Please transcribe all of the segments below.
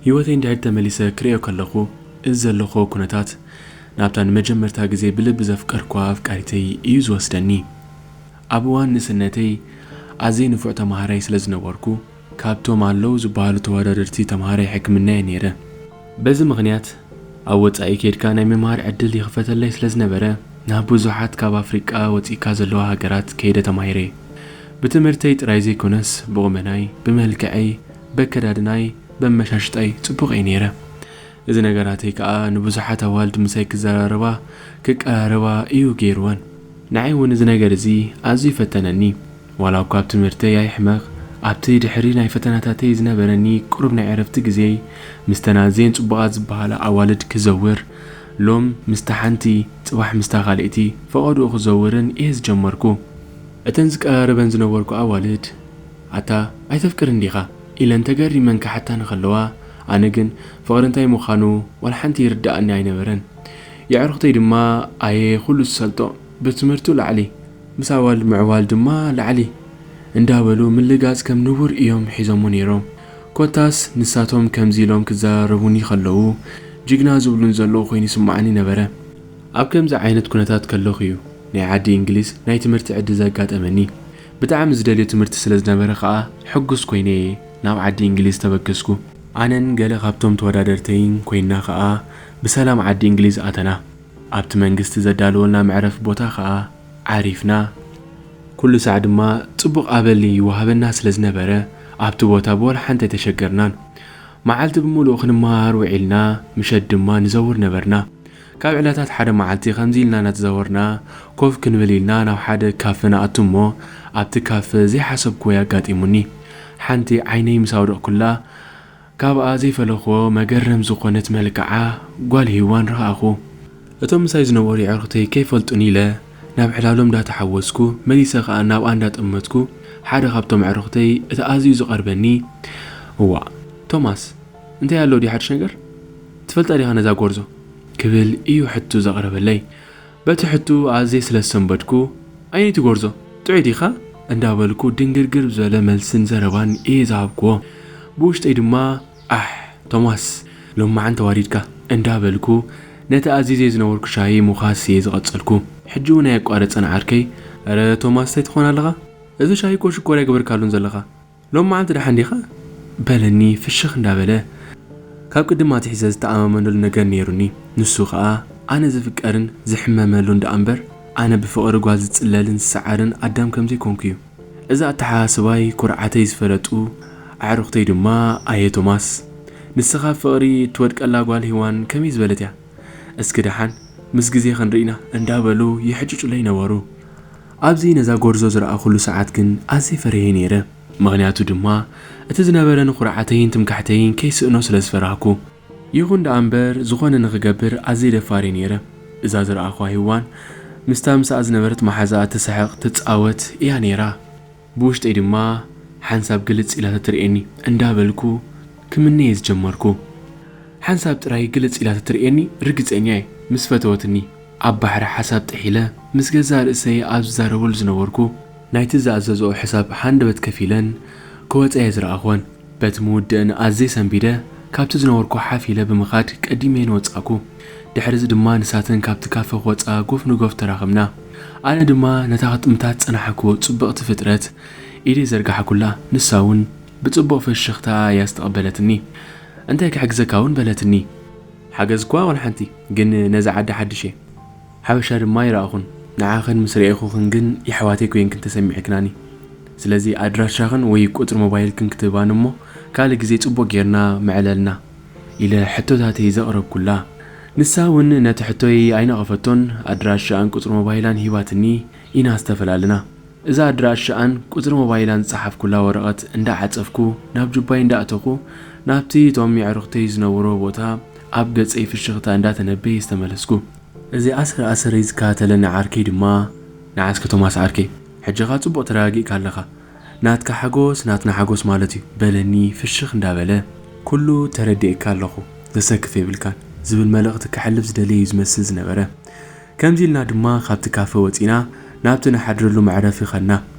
ህይወተይ እንድሕር ተመሊሰ ክርእዮ ከለኹ፣ እዚ ዘለኹዎ ኩነታት ናብታ ንመጀመርታ ግዜ ብልቢ ዘፍቀርኩዋ ኣፍቃሪተይ እዩ ዝወስደኒ። ኣብ እዋን ንእስነተይ ኣዝየ ንፉዕ ተማሃራይ ስለ ዝነበርኩ፣ ካብቶም ኣለዉ ዝበሃሉ ተወዳደርቲ ተማሃራይ ሕክምና እየ ነይረ። በዚ ምኽንያት ኣብ ወጻኢ ኬድካ ናይ ምምሃር ዕድል ይኽፈተለይ ስለ ዝነበረ፣ ናብ ብዙሓት ካብ ኣፍሪቃ ወጺእካ ዘለዋ ሃገራት ከይደ ተማሂረ። ብትምህርተይ ጥራይ ዘይኮነስ፣ ብቑመናይ፣ ብመልክዐይ፣ በከዳድናይ፣ በመሻሽጣይ ጽቡቕ እየ ነይረ። እዚ ነገራተይ ከኣ ንብዙሓት ኣዋልድ ምሳይ ክዘራረባ፣ ክቀራረባ እዩ ገይርወን። ንዓይ እውን እዚ ነገር እዚ ኣዝዩ ፈተነኒ። ዋላ እኳ ኣብ ትምህርተይ ኣይሕመቕ፣ ኣብቲ ድሕሪ ናይ ፈተናታተይ ዝነበረኒ ቁሩብ ናይ ዕረፍቲ ግዜይ፣ ምስተን ኣዝየን ጽቡቓት ዝበሃላ ኣዋልድ ክዘውር፣ ሎም ምስታ ሓንቲ፣ ጽባሕ ምስታ ካልእቲ፣ ፈቐድኡ ክዘውርን እየ ዝጀመርኩ። እተን ዝቀራረበን ዝነበርኩ ኣዋልድ፣ "ኣታ ኣይተፍቅርን ዲኻ?" ኢለን ተገሪመን ክሓታኒ ከለዋ፣ ኣነ ግን ፍቕሪ እንታይ ምዃኑ ዋላ ሓንቲ ይርድኣኒ ኣይነበረን። የዕሩኽተይ ድማ፣ "ኣየ ኩሉ ዝሰልጦ፣ ብትምህርቱ ላዕሊ፣ ምስ ኣዋልድ ምዕዋል ድማ ላዕሊ" እንዳበሉ ምልጋጽ ከም ንቡር እዮም ሒዞሞ ነይሮም። ኮታስ ንሳቶም ከምዚ ኢሎም ክዘራረቡኒ ከለዉ፣ ጅግና ዝብሉን ዘለዉ ኮይኑ ይስምዓኒ ነበረ። ኣብ ከምዚ ዓይነት ኩነታት ከለኹ እዩ ናይ ዓዲ እንግሊዝ ናይ ትምህርቲ ዕድል ዘጋጠመኒ። ብጣዕሚ ዝደልዮ ትምህርቲ ስለ ዝነበረ ኸኣ፣ ሕጉስ ኮይነ እየ ናብ ዓዲ እንግሊዝ ተበገስኩ። ኣነን ገለ ካብቶም ተወዳደርተይን ኮይንና ኸኣ፣ ብሰላም ዓዲ እንግሊዝ ኣተና። ኣብቲ መንግስቲ ዘዳለወልና መዕረፊ ቦታ ኸኣ ዓሪፍና። ኩሉ ሳዕ ድማ ጽቡቕ ኣበል ይወሃበና ስለ ዝነበረ፣ ኣብቲ ቦታ ብወላ ሓንቲ ኣይተሸገርናን። መዓልቲ ብምሉኡ ክንመሃር ውዒልና፣ ምሸት ድማ ንዘውር ነበርና። ካብ ዕለታት ሓደ መዓልቲ ከምዚ ኢልና እናተዛወርና፣ ኮፍ ክንብል ኢልና ናብ ሓደ ካፈ ንኣቱ እሞ፣ ኣብቲ ካፈ ዘይሓሰብክዎ ኣጋጢሙኒ። ሓንቲ ዓይነይ ምስ ኣውደቕኩላ፣ ካብኣ ዘይፈለኽዎ መገረም ዝኾነት መልክዓ ጓል ሄዋን ረኣኹ። እቶም ምሳይ ዝነበሩ የዕሩኽተይ ከይፈልጡኒ ኢለ ናብ ዕላሎም እንዳተሓወስኩ፣ መሊሰ ኸኣ ናብኣ እንዳጠመትኩ፣ ሓደ ካብቶም ኣዕሩኽተይ፣ እቲ ኣዝዩ ዝቐርበኒ፣ "እዋእ፣ ቶማስ፣ እንታይ ኣሎ ድዩ ሓድሽ ነገር? ትፈልጣ ዲኻ ነዛ ጎርዞ?" ክብል እዩ ሕቱ ዘቕረበለይ። በቲ ሕቱ ኣዝየ ስለ ዝሰንበድኩ፣ "ኣየነይቲ ጎርዞ? ጥዑይ ዲኻ?" እንዳበልኩ ድንግርግር ብዝበለ መልስን ዘረባን እየ ዝሃብክዎ። ብውሽጠይ ድማ፣ "ኣሕ፣ ቶማስ፣ ሎማዓን ተዋሪድካ" እንዳበልኩ፣ ነቲ ኣዚዘ ዝነበርኩ ሻሂ ምዃስ እየ ዝቐጸልኩ። ሕጂ እውን ኣየቋረጸን ዓርከይ፣ "ኧረ ቶማስ፣ እንታይ ትኾን ኣለኻ? እዚ ሻሂ እኮ ሽኮር ኣይገበርካሉን ዘለኻ። ሎማዓንቲ ደሓን ዲኻ?" በለኒ ፍሽኽ እንዳበለ። ካብ ቅድም ኣትሒዘ ዝተኣማመነሉ ነገር ነይሩኒ። ንሱ ኸኣ፣ ኣነ ዝፍቀርን ዝሕመመሉን ደኣ እምበር፣ ኣነ ብፍቕሪ ጓል ዝጽለልን ዝሰዓርን ኣዳም ከም ዘይኮንኩ እዩ። እዚ ኣተሓሳስባይ ኩርዓተይ ዝፈለጡ ኣዕሩኽተይ ድማ፣ "ኣየ ቶማስ፣ ንስኻ ፍቕሪ እትወድቀላ ጓል ሄዋን ከመይ ዝበለት እያ? እስኪ ደሓን ምስ ግዜ ክንርኢ ኢና" እንዳበሉ ይሕጭጩለይ ነበሩ። ኣብዚ ነዛ ጎርዞ ዝረኣኹሉ ሰዓት ግን ኣዝየ ፈሪሄ ነይረ። ምኽንያቱ ድማ እቲ ዝነበረኒ ኩርዓተይን ትምክሕተይን ከይስእኖ ስለ ዝፈራህኩ። ይኹን ደኣ እምበር፣ ዝኾነ ንኽገብር ኣዝየ ደፋር እየ ነይረ። እዛ ዝረኣኹዋ ሄዋን ምስታ ምሳኣ ዝነበረት መሓዛኣ ትስሕቕ ትጻወት እያ ነይራ። ብውሽጠይ ድማ ሓንሳብ ግልጽ ኢላ ተትርእየኒ እንዳበልኩ ክምነ እየ ዝጀመርኩ። ሓንሳብ ጥራይ ግልጽ ኢላ ተትርእየኒ ርግጸኛ እየ ምስ ፈተወትኒ። ኣብ ባሕሪ ሓሳብ ጥሒለ ምስ ገዛእ ርእሰይ ኣብ ዝዛረበሉ ዝነበርኩ፣ ናይቲ ዝኣዘዝኦ ሕሳብ ሃንደበት ከፊለን ክወጻ እየ ዝረኣኹወን። በቲ ምውድእን ኣዝየ ሰንቢደ፣ ካብቲ ዝነበርኩ ሓፍ ኢለ ብምኻድ ቀዲመየን ወጻእኩ። ድሕሪዚ ድማ ንሳተን ካብቲ ካፈ ክወጻ ጎፍ ንጎፍ ተራኸብና። ኣነ ድማ ነታ ክጥምታ ዝጸናሕኩ ጽብቕቲ ፍጥረት ኢደይ ዘርጋሕኩላ፣ ንሳ እውን ብጽቡቕ ፍሽኽታ እያ ዝተቐበለትኒ። "እንታይ ክሕግዘካ እውን?" በለትኒ። ሓገዝ እኳ ዋላ ሓንቲ፣ ግን ነዛ ዓዲ ሓድሽ እየ። ሓበሻ ድማ ኣይረኣኹን። ንዓኽን ምስ ረኤኹኽን ግን የሕዋተይ ኮይንክን ተሰሚዕክናኒ። ስለዚ ኣድራሻኽን ወይ ቁጽሪ ሞባይልክን ክትህባኒ እሞ ካልእ ግዜ ጽቡቕ ጌርና ምዕለልና፣ ኢለ ሕቶታተይ ዘቕረብኩላ። ንሳ እውን ነቲ ሕቶይ ኣይነቐፈቶን፣ ኣድራሻኣን ቁጽሪ ሞባይላን ሂባትኒ ኢና ዝተፈላለና። እዛ ኣድራሻኣን ቁጽሪ ሞባይላን ዝጸሓፍኩላ ወረቐት እንዳዓጸፍኩ፣ ናብ ጁባይ እንዳኣተኹ፣ ናብቲ እቶም የዕሩኽተይ ዝነብርዎ ቦታ ኣብ ገጸይ ፍሽኽታ እንዳተነበየ ዝተመለስኩ። እዚ ኣሰር ኣሰረይ ዝከታተለኒ ዓርከይ ድማ፣ "ንዓ እስከ ቶማስ ዓርከይ፣ ሕጂ ኸኣ ጽቡቕ ተረጋጊእካ ኣለኻ። ናትካ ሓጎስ ናትና ሓጎስ ማለት እዩ" በለኒ ፍሽኽ እንዳበለ። "ኩሉ ተረዲኤካ ኣለኹ፣ ዘሰክፍ የብልካን" ዝብል መልእኽቲ ከሕልፍ ዝደለየ እዩ ዝመስል ዝነበረ። ከምዚ ኢልና ድማ ካብቲ ካፈ ወጺና ናብቲ ንሓድረሉ መዕረፊ ኸድና።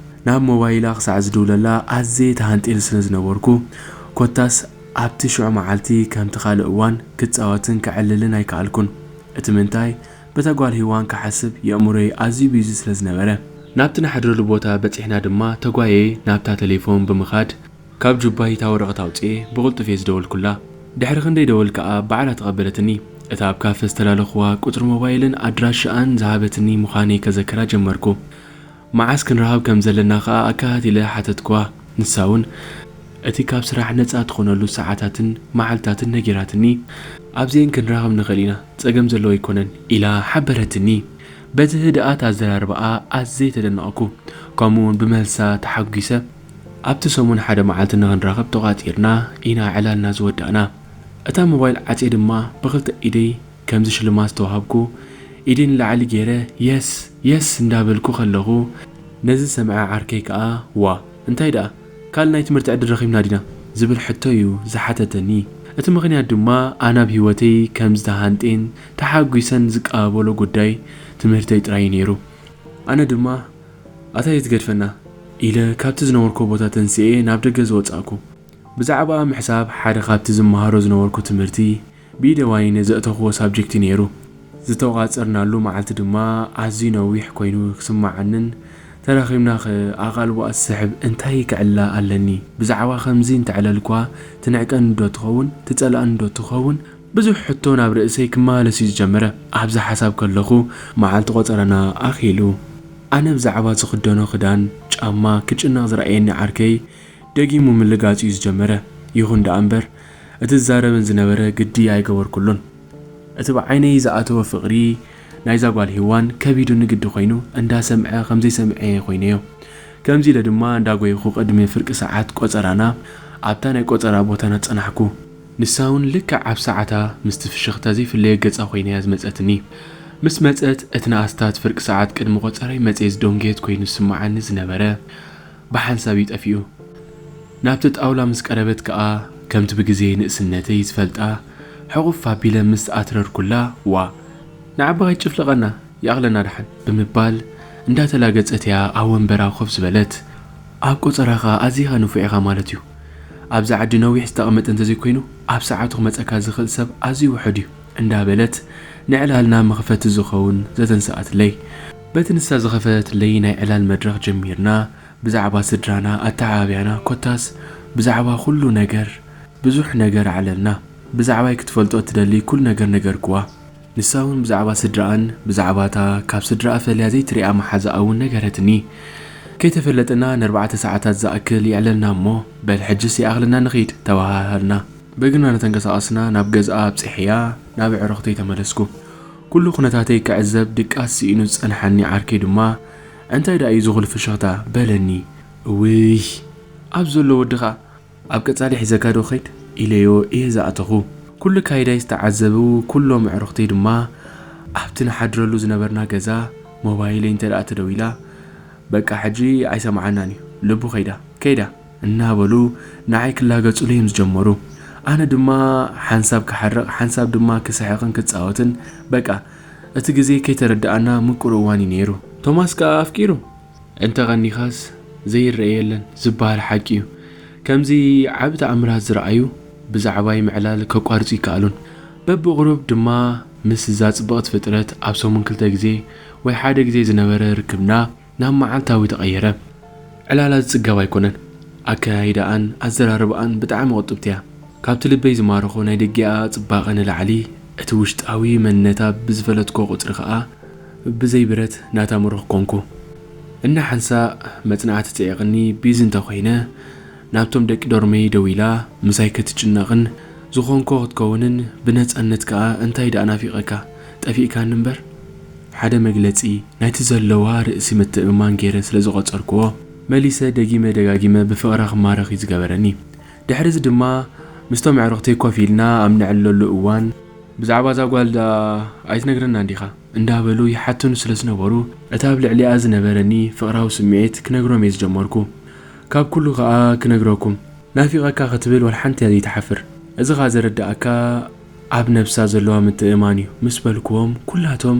ናብ ሞባይላ ክሳዕ ዝድውለላ ኣዝየ ተሃንጥየሉ ስለ ዝነበርኩ፣ ኮታስ ኣብቲ ሽዑ መዓልቲ ከምቲ ካልእ እዋን ክጻወትን ከዕልልን ኣይከኣልኩን። እቲ ምንታይ፣ በታ ጓል ሂዋን ክሓስብ የእምሮይ ኣዝዩ ቢዚ ስለ ዝነበረ። ናብቲ ንሓድረሉ ቦታ በጺሕና ድማ ተጓየ ናብታ ቴሌፎን ብምኻድ ካብ ጁባይ እታ ወረቐት ኣውጽኤ ብቕልጡፍ እየ ዝደወልኩላ። ድሕሪ ክንደይ ደወል ከኣ ባዕላ ተቐበለትኒ። እታ ኣብ ካፈ ዝተላለኽዋ ቁጽሪ ሞባይልን ኣድራሻኣን ዝሃበትኒ ምዃነይ ከዘክራ ጀመርኩ። መዓስ ክንራኸብ ከም ዘለና ከኣ ኣከታቲለ ሓተትክዋ። ንሳ እውን እቲ ካብ ስራሕ ነጻ ትኾነሉ ሰዓታትን መዓልታትን ነጊራትኒ። ኣብዚኤን ክንራኸብ ንኽእል ኢና፣ ጸገም ዘለዎ ኣይኮነን ኢላ ሓበረትኒ። በቲ ህድኣት ኣዘራርባኣ ኣዝየ ተደነቕኩ። ከምኡ እውን ብመልሳ ተሓጒሰ። ኣብቲ ሰሙን ሓደ መዓልቲ ንኽንራኸብ ተቋጺርና ኢና ዕላልና ዝወዳእና። እታ ሞባይል ዓጽየ ድማ ብኽልተ ኢደይ ከምዚ ሽልማት ዝተዋሃብኩ ኢደይ ንላዕሊ ገይረ የስ የስ እንዳበልኩ ከለኹ ነዚ ዝሰምዐ ዓርከይ ከኣ ዋ እንታይ ደኣ ካልእ ናይ ትምህርቲ ዕድል ረኺብና ዲና ዝብል ሕቶ እዩ ዝሓተተኒ። እቲ ምኽንያት ድማ ኣነ ኣብ ህይወተይ ከም ዝተሃንጤን ተሓጒሰን ዝቀባበሎ ጉዳይ ትምህርተይ ጥራይ እዩ ነይሩ። ኣነ ድማ ኣታ የትገድፈና ኢለ ካብቲ ዝነበርኩ ቦታ ተንሲኤ ናብ ደገ ዝወጻእኩ። ብዛዕባ ምሕሳብ ሓደ ካብቲ ዝመሃሮ ዝነበርኩ ትምህርቲ ብኢደዋይ ነዘእተኽዎ ሳብጀክት እዩ ነይሩ። ዝተቋጸርናሉ መዓልቲ ድማ ኣዝዩ ነዊሕ ኮይኑ ክስምዓንን ተራኺብናኸ ኣቓልቦኣ ዝስሕብ እንታይ ክዕላ ኣለኒ? ብዛዕባ ከምዚ እንተዕለልኳ ትንዕቀኒ ዶ ትኸውን? ትጸልኣኒ ዶ ትኸውን? ብዙሕ ሕቶ ናብ ርእሰይ ክመላለስ እዩ ዝጀመረ። ኣብዚ ሓሳብ ከለኹ መዓልቲ ቆጸራና ኣኺሉ። ኣነ ብዛዕባ ዝኽደኖ ክዳን፣ ጫማ ክጭነቕ ዝረኣየኒ ዓርከይ ደጊሙ ምልጋጽ እዩ ዝጀመረ። ይኹን ደኣ እምበር እቲ ዝዛረበን ዝነበረ ግዲ ኣይገበርኩሉን። እቲ ብዓይነይ ዝኣተወ ፍቕሪ ናይዛ ጓል ሂዋን ከቢዱኒ ግዲ ኮይኑ እንዳሰምዐ ከም ዘይሰምዐ ኮይነዮ። ከምዚ ኢለ ድማ እንዳጎየኹ ቅድሚ ፍርቂ ሰዓት ቆጸራና ኣብታ ናይ ቆጸራ ቦታና ጸናሕኩ። ንሳ እውን ልክዕ ኣብ ሰዓታ ምስቲ ፍሽኽታ ዘይፍለዮ ገጻ ኮይና እያ ዝመጸትኒ። ምስ መጸት እቲ ንኣስታት ፍርቂ ሰዓት ቅድሚ ቆጸራይ መጽየ ዝደንጎየት ኮይኑ ዝስምዓኒ ዝነበረ ብሓንሳብ እዩ ጠፊኡ። ናብቲ ጣውላ ምስ ቀረበት ከኣ ከምቲ ብግዜ ንእስነተይ ዝፈልጣ ሕቑፍ ኣቢለ ምስ ኣትረርኩላ ዋ ንዓባኻ ይጭፍልቐና ይኣኽለና ደሓን ብምባል እንዳተላገጸት እያ ኣብ ወንበራ ኮፍ ዝበለት። ኣብ ቆጸራኻ ኣዚኻ ንፉዕ ኢኻ ማለት እዩ። ኣብዚ ዓዲ ነዊሕ ዝተቐመጠ እንተዘይኮይኑ ኣብ ሰዓቱ ክመጸካ ዝኽእል ሰብ ኣዝዩ ውሑድ እዩ እንዳበለት ንዕላልና መኽፈቲ ዝኸውን ዘተንስኣትለይ። በቲ ንሳ ዝኸፈተትለይ ናይ ዕላል መድረኽ ጀሚርና ብዛዕባ ስድራና፣ ኣተዓባብያና፣ ኮታስ ብዛዕባ ኩሉ ነገር ብዙሕ ነገር ኣዕለልና። ብዛዕባይ ክትፈልጦ እትደሊ ኩሉ ነገር ነገርክዋ። ንሳ እውን ብዛዕባ ስድራኣን ብዛዕባታ ካብ ስድራኣ ፈልያ ዘይትሪኣ መሓዛኣ እውን ነገረትኒ። ከይተፈለጥና ንኣርባዕተ ሰዓታት ዝኣክል የዕለልና እሞ በል ሕጅስ ይኣኽለና ንኺድ ተባሃሃልና። ብእግርና እናተንቀሳቐስና ናብ ገዝኣ ኣብጺሐያ ናብ ኣዕሩኽተይ ተመለስኩ። ኩሉ ኩነታተይ ክዕዘብ ድቃስ ስኢኑ ዝጸንሓኒ ዓርከይ ድማ እንታይ ደኣ እዩ እዚ ኩሉ ፍሽኽታ በለኒ። እውይ ኣብ ዘሎ ወድኻ ኣብ ቀጻሊ ሒዘካ ዶ ኸይድ ኢለዮ እየ ዝኣተኹ። ኩሉ ካይዳይ ዝተዓዘቡ ኩሎም ኣዕሩኽተይ ድማ ኣብቲ ንሓድረሉ ዝነበርና ገዛ ሞባይለይ እንተ ደኣ ተደዊላ በቃ ሕጂ ኣይሰምዓናን እዩ ልቡ ከይዳ ከይዳ እናበሉ ንዓይ ክላገጹለይ እዮም ዝጀመሩ። ኣነ ድማ ሓንሳብ ክሓርቕ ሓንሳብ ድማ ክስሕቕን ክጻወትን በቃ እቲ ግዜ ከይተረድኣና ምቁር እዋን እዩ ነይሩ። ቶማስ ከኣ ኣፍቂሩ እንተቐኒኻስ ዘይረኣ የለን ዝበሃል ሓቂ እዩ። ከምዚ ዓቢ ተኣምራት ዝረኣዩ ብዛዕባይ ምዕላል ከቋርጹ ይከኣሉን። በብቕሩብ ድማ ምስ እዛ ጽብቕቲ ፍጥረት ኣብ ሰሙን ክልተ ግዜ ወይ ሓደ ግዜ ዝነበረ ርክብና ናብ መዓልታዊ ተቐየረ። ዕላላ ዝጽገብ ኣይኮነን። ኣከያይዳኣን ኣዘራርባኣን ብጣዕሚ ቁጥብቲ እያ። ካብቲ ልበይ ዝማረኾ ናይ ደጊኣ ጽባቐ ንላዕሊ እቲ ውሽጣዊ መንነታ ብዝፈለጥኮ ቁጽሪ ከኣ ብዘይ ብረት ናታ ምሩኽ ኮንኩ። እና ሓንሳእ መጽናዕቲ ጽዒቕኒ ቢዚ እንተኾይነ ናብቶም ደቂ ዶርመይ ደዊላ ምሳይ ክትጭነቕን ዝኾንኮ ክትከውንን ብነጻነት ከኣ እንታይ ደኣ ናፊቐካ ጠፊእካኒ እምበር ሓደ መግለጺ ናይቲ ዘለዋ ርእሲ ምትእምማን ገይረ ስለ ዝቖጸርክዎ፣ መሊሰ ደጊመ ደጋጊመ ብፍቕራ ክማረኽ እዩ ዝገበረኒ። ድሕሪ እዚ ድማ ምስቶም ኣዕሩኽተይ ኮፍ ኢልና ኣብ ነዕልለሉ እዋን፣ ብዛዕባ እዛ ጓል ደኣ ኣይትነግረናን ዲኻ? እንዳበሉ ይሓቱኒ ስለ ዝነበሩ፣ እቲ ኣብ ልዕሊኣ ዝነበረኒ ፍቕራዊ ስምዒት ክነግሮም እየ ዝጀመርኩ። ካብ ኩሉ ከኣ ክነግረኩም፣ ናፊቐካ ክትብል ዋላ ሓንቲ እያ ዘይትሓፍር። እዚ ከኣ ዘረድኣካ ኣብ ነብሳ ዘለዋ ምትእምማን እዩ ምስ በልክዎም፣ ኩላቶም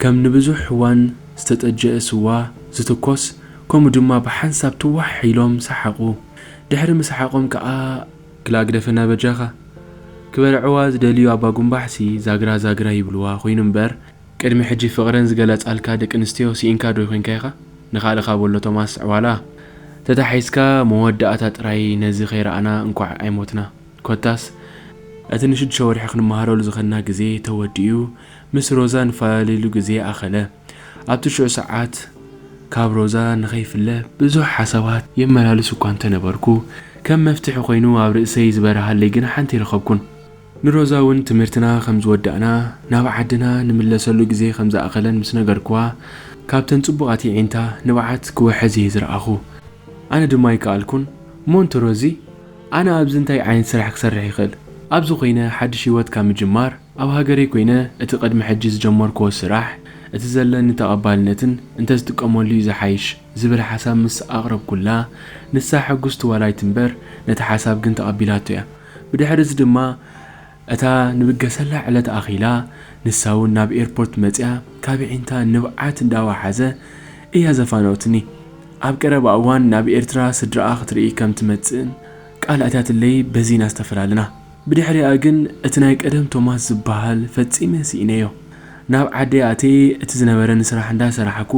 ከም ንብዙሕ እዋን ዝተጠጀአ ስዋ ዝትኮስ፣ ከምኡ ድማ ብሓንሳብ ትዋሕ ኢሎም ሰሓቑ። ድሕሪ ምስሓቖም ከኣ ክላ ግደፈና በጃኻ። ክበልዕዋ ዝደልዩ ኣባ ጉንባሕሲ ዛግራ ዛግራ ይብልዋ ኮይኑ እምበር፣ ቅድሚ ሕጂ ፍቕረን ዝገለጻልካ ደቂ ኣንስትዮ ስኢንካ ዶ ኮይንካ ኢኻ? ንኻልእኻ በሎ ቶማስ ዕዋላ። ተታሒዝካ መወዳእታ ጥራይ ነዚ ከይረኣና እንኳዕ ኣይሞትና። ኮታስ፣ እቲ ንሽዱሽተ ወርሒ ክንመሃረሉ ዝኸድና ግዜ ተወዲኡ፣ ምስ ሮዛ ንፈላለየሉ ግዜ ኣኸለ። ኣብቲ ሽዑ ሰዓት ካብ ሮዛ ንኸይፍለ ብዙሕ ሓሳባት የመላልስ እኳ እንተነበርኩ፣ ከም መፍትሒ ኮይኑ ኣብ ርእሰይ ዝበረሃለይ ግን ሓንቲ ኣይረኸብኩን። ንሮዛ እውን ትምህርትና ከም ዝወዳእና፣ ናብ ዓድና ንምለሰሉ ግዜ ከም ዝኣኸለን ምስ ነገርኩዋ፣ ካብተን ጽቡቓት የዒንታ ንብዓት ክውሕዝ እየ ዝረኣኹ። ኣነ ድማ ኣይከኣልኩን። ሞንት ሮዚ፣ ኣነ ኣብዚ እንታይ ዓይነት ስራሕ ክሰርሕ ይኽእል? ኣብዚ ኮይነ ሓድሽ ህይወት ካብ ምጅማር፣ ኣብ ሃገረይ ኮይነ እቲ ቅድሚ ሕጂ ዝጀመርክዎ ስራሕ፣ እቲ ዘለኒ ተቐባልነትን እንተዝጥቀመሉ እዩ ዝሓይሽ ዝብል ሓሳብ ምስ ኣቕረብኩላ፣ ንሳ ሕጉስቲ ዋላ ኣይትንበር፣ ነቲ ሓሳብ ግን ተቐቢላቶ እያ። ብድሕሪ እዚ ድማ እታ ንብገሰላ ዕለት ኣኺላ፣ ንሳ እውን ናብ ኤርፖርት መጺኣ፣ ካብ ኣዒንታ ንብዓት እንዳወሓዘ እያ ዘፋነወትኒ። ኣብ ቀረባ እዋን ናብ ኤርትራ ስድራኣ ክትርኢ ከም ትመጽእን ቃል ኣትያትለይ፣ በዚ ኢና ዝተፈላለና። ብድሕሪኣ ግን እቲ ናይ ቀደም ቶማስ ዝበሃል ፈጺመ ስኢነዮ። ናብ ዓደይ ኣትየ እቲ ዝነበረኒ ስራሕ እንዳሰራሕኩ፣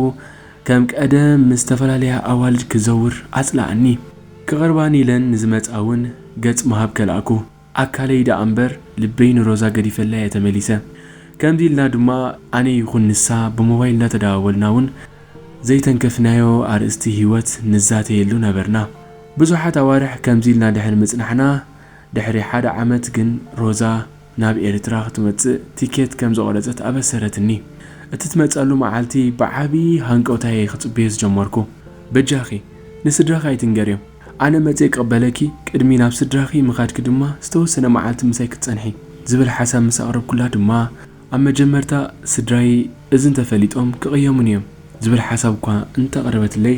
ከም ቀደም ምስ ዝተፈላለያ ኣዋልድ ክዘውር ኣጽለኣኒ። ክቐርባኒ ኢለን ንዝመጻ እውን ገጽ ምሃብ ከለኣኩ። ኣካለይ ደኣ እምበር ልበይ ንሮዛ ገዲፈላ እየ ተመሊሰ። ከምዚ ኢልና ድማ ኣነ ይኹን ንሳ ብሞባይል እንዳተደዋወልና እውን ዘይተንከፍናዮ ኣርእስቲ ህይወት ንዛተየሉ ነበርና። ብዙሓት ኣዋርሕ ከምዚ ኢልና ድሕሪ ምጽናሕና፣ ድሕሪ ሓደ ዓመት ግን ሮዛ ናብ ኤርትራ ክትመጽእ ቲኬት ከም ዘቖረጸት ኣበሰረትኒ። እቲ ትመጸሉ መዓልቲ ብዓቢ ሃንቀውታ እየ ክጽበዮ ዝጀመርኩ። በጃኺ፣ ንስድራኺ ኣይትንገርዮም። ኣነ መጺኤ ክቕበለኪ፣ ቅድሚ ናብ ስድራኺ ምኻድኪ ድማ ዝተወሰነ መዓልቲ ምሳይ ክትጸንሒ፣ ዝብል ሓሳብ ምስ ኣቕረብኩላ ድማ፣ ኣብ መጀመርታ ስድራይ እዚ እንተፈሊጦም ክቕየሙኒ እዮም ዝብል ሓሳብ እኳ እንተቕረበትለይ፣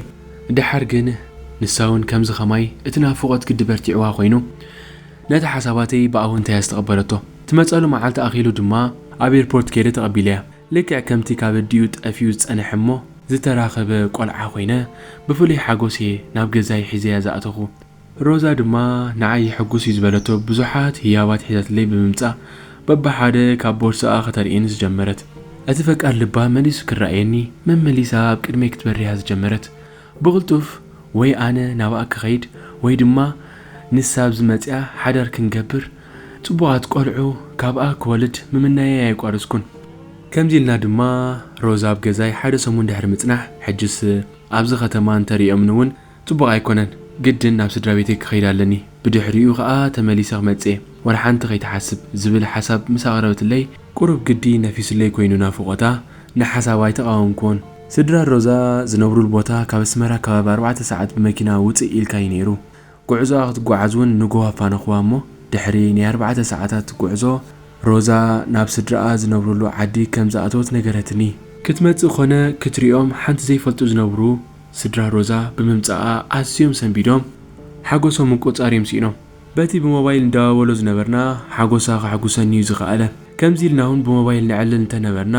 ደሓር ግን ንሳ እውን ከምዚ ኸማይ እቲ ናፍቖት ግዲ በርቲዕዋ ኮይኑ፣ ነቲ ሓሳባተይ ብኣወንታ እያ ዝተቐበለቶ። ትመጸሉ መዓልቲ ኣኺሉ ድማ ኣብ ኤርፖርት ከይደ ተቐቢለያ። ልክዕ ከምቲ ካብ ኣዲኡ ጠፊኡ ዝጸንሐ እሞ ዝተራኸበ ቆልዓ ኮይነ፣ ብፍሉይ ሓጎስ እየ ናብ ገዛይ ሒዘያ ዝኣተኹ። ሮዛ ድማ ንዓይ የሐጉስ እዩ ዝበለቶ ብዙሓት ህያባት ሒዛትለይ ብምምጻእ፣ በብሓደ ካብ ቦርሳኣ ከተርእየኒ ዝጀመረት። እቲ ፈቃር ልባ መሊሱ ክረኣየኒ፣ መመሊሳ ኣብ ቅድመይ ክትበርያ ዝጀመረት። ብቕልጡፍ ወይ ኣነ ናብኣ ክኸይድ ወይ ድማ ንሳ ኣብዚ መጺኣ ሓዳር ክንገብር፣ ጽቡቓት ቆልዑ ካብኣ ክወልድ ምምናየይ ኣየቋረጽኩን። ከምዚ ኢልና ድማ ሮዛ ኣብ ገዛይ ሓደ ሰሙን ድሕሪ ምጽናሕ፣ ሕጅስ ኣብዚ ከተማ እንተሪኦምኒ እውን ጽቡቕ ኣይኮነን፣ ግድን ናብ ስድራ ቤተይ ክኸይድ ኣለኒ። ብድሕሪኡ ኸኣ ተመሊሰ ክመጽእ እየ፣ ወላ ሓንቲ ከይትሓስብ ዝብል ሓሳብ ምስ ኣቕረበትለይ፣ ቁሩብ ግዲ ነፊሱለይ ኮይኑ ናፍቖታ፣ ንሓሳባ ኣይተቓወምኩዎን። ስድራ ሮዛ ዝነብሩሉ ቦታ ካብ ኣስመራ ከባቢ ኣርባዕተ ሰዓት ብመኪና ውጽእ ኢልካ እዩ ነይሩ። ጉዕዞኣ ክትጓዓዝ እውን ንግሆ ኣፋነኹዋ እሞ፣ ድሕሪ ናይ ኣርባዕተ ሰዓታት ጉዕዞ፣ ሮዛ ናብ ስድራኣ ዝነብሩሉ ዓዲ ከም ዝኣተወት ነገረትኒ። ክትመጽእ ኾነ ክትሪኦም ሓንቲ ዘይፈልጡ ዝነብሩ ስድራ ሮዛ ብምምጻኣ ኣዝዮም ሰንቢዶም፣ ሓጎሶም ምቁጽጻር እዮም ስኢኖም። በቲ ብሞባይል ንደዋወሎ ዝነበርና፣ ሓጎሳ ከሐጉሰኒ እዩ ዝኸኣለ። ከምዚ ኢልና እውን ብሞባይል ነዕልል እንተነበርና፣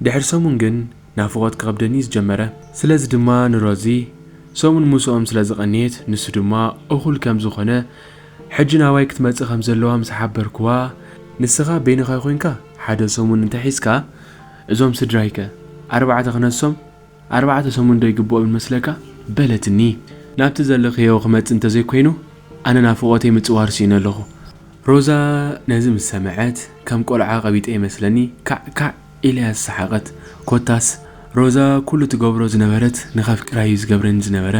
ድሕሪ ሰሙን ግን ናፍቖት ክኸብደኒ ዝጀመረ። ስለዚ ድማ ንሮዚ ሰሙን ምስኦም ስለ ዝቐነየት፣ ንሱ ድማ እኹል ከም ዝኾነ፣ ሕጂ ናባይ ክትመጽእ ከም ዘለዋ ምስ ሓበርክዋ፣ ንስኻ በይንኻ ኮይንካ ሓደ ሰሙን እንተሒዝካ፣ እዞም ስድራይከ ኣርባዕተ ክነሶም፣ ኣርባዕተ ሰሙን ዶ ይግብኦም ይመስለካ? በለትኒ። ናብቲ ዘለኽዮ ክመጽእ እንተዘይኮይኑ፣ ኣነ ናፍቖተይ ምጽዋር ስኢነ ኣለኹ። ሮዛ ነዚ ምስ ሰምዐት፣ ከም ቆልዓ ቀቢጠ ይመስለኒ፣ ካዕ ካዕ ኢላ እያ ዝሰሓቐት። ኮታስ፣ ሮዛ ኩሉ ትገብሮ ዝነበረት ንኸፍቅራ እዩ ዝገብረኒ ዝነበረ።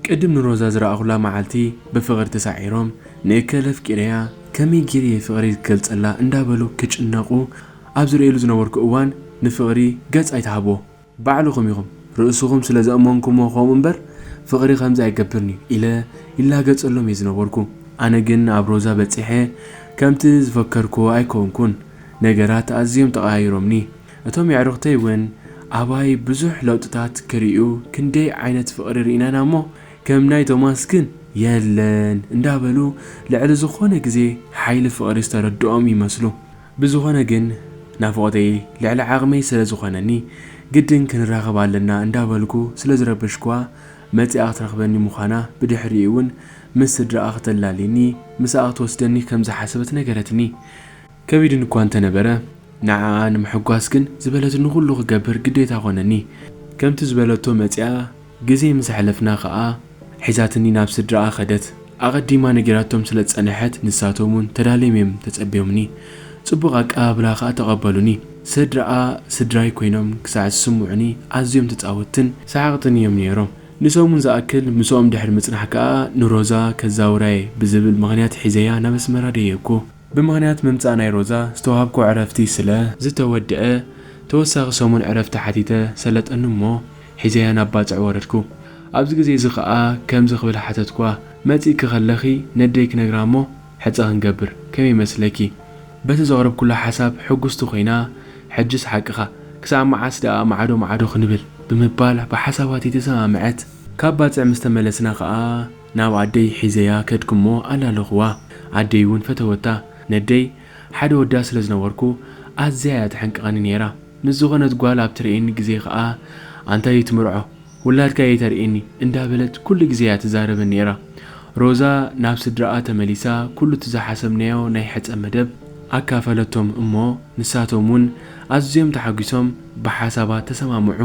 ቅድም ንሮዛ ዝረኣኹላ መዓልቲ፣ ብፍቕሪ ተሳዒሮም፣ ንእከለ ኣፍቂረያ፣ ከመይ ገይረ እየ ፍቕረይ ዝገልጸላ እንዳበሉ ክጭነቑ ኣብ ዝርእየሉ ዝነበርኩ እዋን፣ ንፍቕሪ ገጽ ኣይትሃብዎ። ባዕልኹም ኢኹም ርእስኹም ስለ ዘእመንኩሞ ከምኡ እምበር፣ ፍቕሪ ከምዚ ኣይገብርን እዩ ኢለ ይላገጸሎም እየ ዝነበርኩ። ኣነ ግን ኣብ ሮዛ በጺሐ ከምቲ ዝፈከርኩዎ ኣይኮንኩን። ነገራት ኣዝዮም ተቐያይሮምኒ። እቶም የዕሩኽተይ እውን ኣባይ ብዙሕ ለውጥታት ክርእዩ ክንደይ ዓይነት ፍቕሪ ርኢናና እሞ፣ ከም ናይ ቶማስ ግን የለን እንዳበሉ ልዕሊ ዝኾነ ግዜ ሓይሊ ፍቕሪ ዝተረድኦም ይመስሉ። ብዝኾነ ግን ናፍቖተይ ልዕሊ ዓቕመይ ስለ ዝኾነኒ፣ ግድን ክንራኸብ ኣለና እንዳበልኩ ስለ ዝረበሽኩዋ፣ መጺኣ ክትረኽበኒ ምዃና፣ ብድሕሪኡ እውን ምስ ስድራኣ ክተላልየኒ፣ ምሳኣ ክትወስደኒ ከም ዝሓሰበት ነገረትኒ። ከቢድኒ እኳ እንተነበረ፣ ንዓኣ ንምሕጓስ ግን ዝበለትኒ ኩሉ ክገብር ግዴታ ኾነኒ። ከምቲ ዝበለቶ መጺኣ፣ ግዜ ምስ ኣሕለፍና ኸኣ ሒዛትኒ ናብ ስድራኣ ኸደት። ኣቐዲማ ነጊራቶም ስለ ዝጸንሐት፣ ንሳቶም እውን ተዳልዮም እዮም ተጸብዮምኒ። ጽቡቕ ኣቀባብላ ኸኣ ተቐበሉኒ። ስድራኣ ስድራይ ኮይኖም ክሳዕ ዝስምዑኒ ኣዝዮም ተጻወትትን ሰሓቕትን እዮም ነይሮም። ንሰሙን ዝኣክል ምስኦም ድሕሪ ምጽናሕ ከኣ ንሮዛ ከዛውራየ ብዝብል ምኽንያት ሒዘያ ናብ ኣስመራ ደየብኩ። ብምኽንያት ምምጻእ ናይ ሮዛ ዝተዋህብኩ ዕረፍቲ ስለ ዝተወድአ፣ ተወሳኺ ሰሙን ዕረፍቲ ሓቲተ ሰለጠኒ እሞ ሒዘያ ናብ ባጽዕ ወረድኩ። ኣብዚ ግዜ እዚ ከኣ ከምዚ ክብል ሓተትኩዋ፣ "መጺእኪ ከለኺ ነደይ ክነግራ እሞ ሕጸ ክንገብር ከመይ ይመስለኪ?" በቲ ዘቕረብኩላ ሓሳብ ሕጉስቲ ኮይና፣ "ሕጅስ ሓቅኻ፣ ክሳብ መዓስ ደኣ ማዕዶ ማዕዶ ክንብል?" ብምባል ብሓሳባተይ ተሰማምዐት። ካብ ባጽዕ ምስ ተመለስና ከኣ ናብ ኣደይ ሒዘያ ከድኩ እሞ ኣላለኹዋ። ኣደይ እውን ፈተወታ። ነደይ ሓደ ወዳ ስለ ዝነበርኩ ኣዝያ እያ ተሐንቅቐኒ ነይራ። ምስ ዝኾነት ጓል ኣብ ትርእየኒ ግዜ ከኣ፣ "ኣንታ ይትምርዖ፣ ውላድካ እየ ተርእየኒ" እንዳበለት ኩሉ ግዜ እያ ትዛረበኒ ነይራ። ሮዛ ናብ ስድራኣ ተመሊሳ ኩሉ እቲ ዝሓሰብናዮ ናይ ሕጸ መደብ ኣካፈለቶም እሞ ንሳቶም እውን ኣዝዮም ተሓጒሶም ብሓሳባት ተሰማምዑ።